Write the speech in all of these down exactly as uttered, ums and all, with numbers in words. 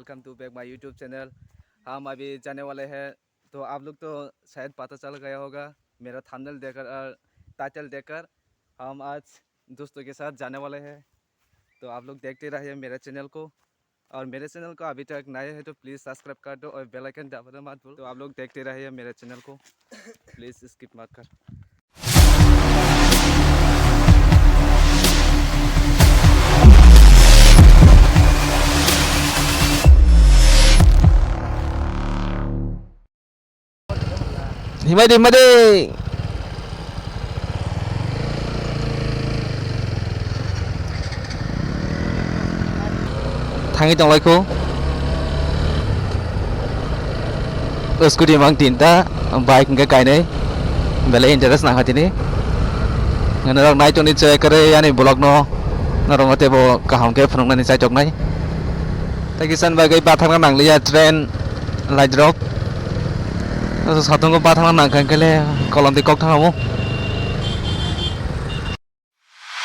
Welcome to back my YouTube channel। हम अभी जाने वाले हैं, तो आप लोग तो शायद पता चल गया होगा मेरा थंबनेल देखकर और टाइटल देखकर। हम आज दोस्तों के साथ जाने वाले हैं, तो आप लोग देखते रहिए मेरे चैनल को। और मेरे चैनल को अभी तक नए हैं तो प्लीज सब्सक्राइब कर दो और बेल आइकन दबाना मत भूलो। तो आप लोग देखते रहिए मेरे चैनल को, प्लीज स्किप मत कर। Himai de, himai de. Thangwi tonglaikho. Scooty mang tinta, bike hwnkhe kainwi. Belai interest nangkha tini. Norok nai tongdi chai kwrwi ani vlog no. Norok no teibo kaham khe phunuknani chaitok nai. Tei kisan bagwi bathakna nangliya train. Light rok. Satung o bathang nang kha kele kolom di kok thang amo.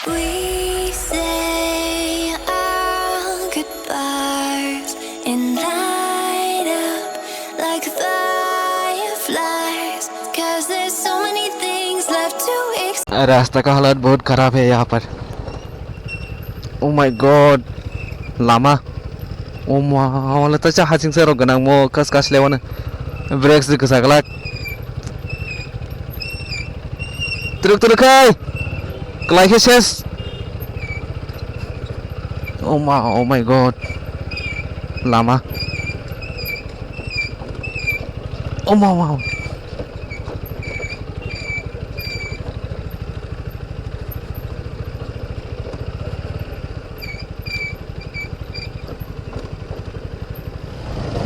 We say our goodbyes and light up like fireflies, 'cause there's so many things left to explore. रास्ता का हालत बहुत खराब है यहाँ पर। Oh my God, lama. Oh ma, wala ta cha haching sa rok ganang mo kas kas lewana. Brakes di kasa glak. Truk truk kai. Kalai khe ses. Oh ma, oh my God. Lama. Oh ma, oh ma.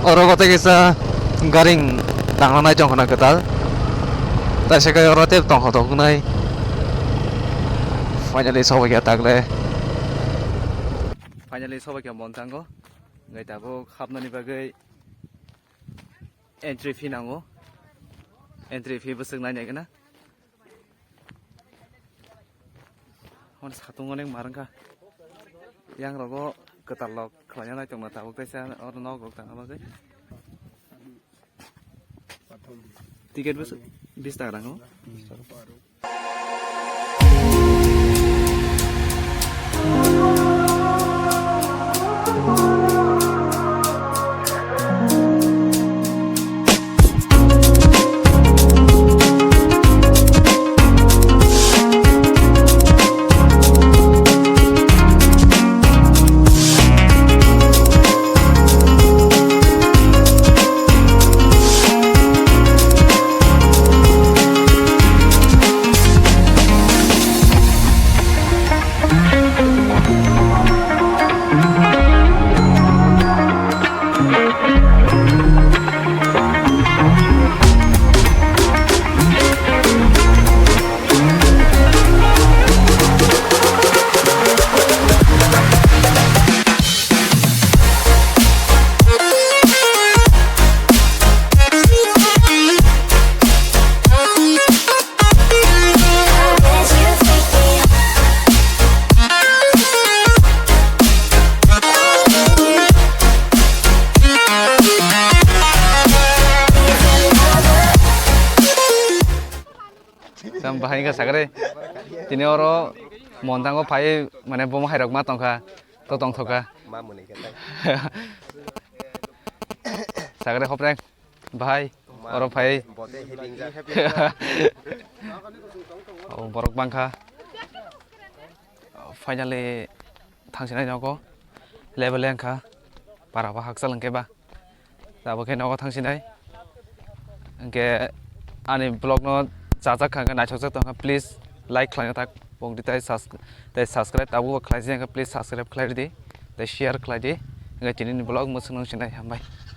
Oro kote kisa garing tangna nai tongkhana kwtal. Taisa khe oro tei tongkha tongkhnai. Finally sobai kha tagle. Finally sobai kha Montango. Ngai tabuk hapnani bagwi entry fee nango. Entry fee bwswk nai nai gana. Hon satung onek marang kha. Yang rogo kwtal lok khlaina nai tongma tabuk taisa oro nok rok tangna bagwi. Ticket bwswk bis taka rango. Tamo bahai wngkha sakhe tini oro Montango phai mane bomo hai rok ma tongkha. To tongthok kha. Ma mwnwi khe tai. Sagre hopreng, bahai, ma oro phai. Bote heading ja. Oh, borok bangkha. Finally, thangsinai nogo. Level wngkha. Para ba hakchal hwnkhe ba. Tabuk khe nogo thangsinai. Hwnkhe ani vlog no chajak kha hwnkhe naithokjak tongkha, please like khlaina tak pokdi tei sus-, tei subscribe tabukbo khlaijak hwnkhe please subscribe khlai ridi tei share khlai di. Hwnkhe tini ni vlog mwswk nang sinai, hambai.